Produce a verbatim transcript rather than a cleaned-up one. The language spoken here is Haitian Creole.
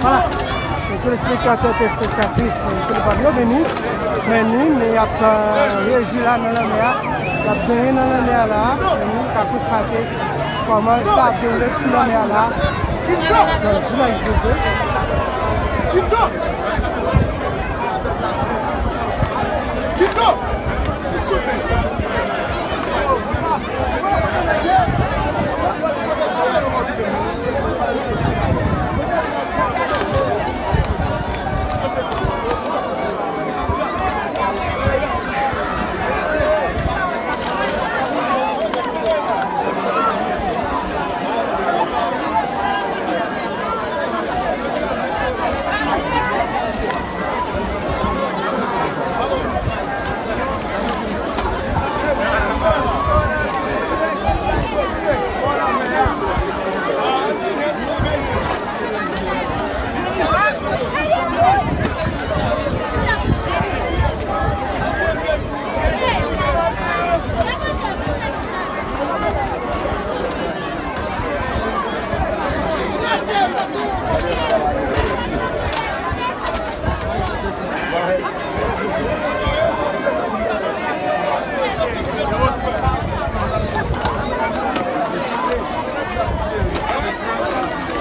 Vwala, se telespektatè, telespektatris, se le padlo beni, men nou, men y ap rejwi la nan lanmè a, y ap benyen nan lanmè a la, men nou ka konstate kòman sa ap dewoule sou lanmè a la. Nan vilaj de Dye.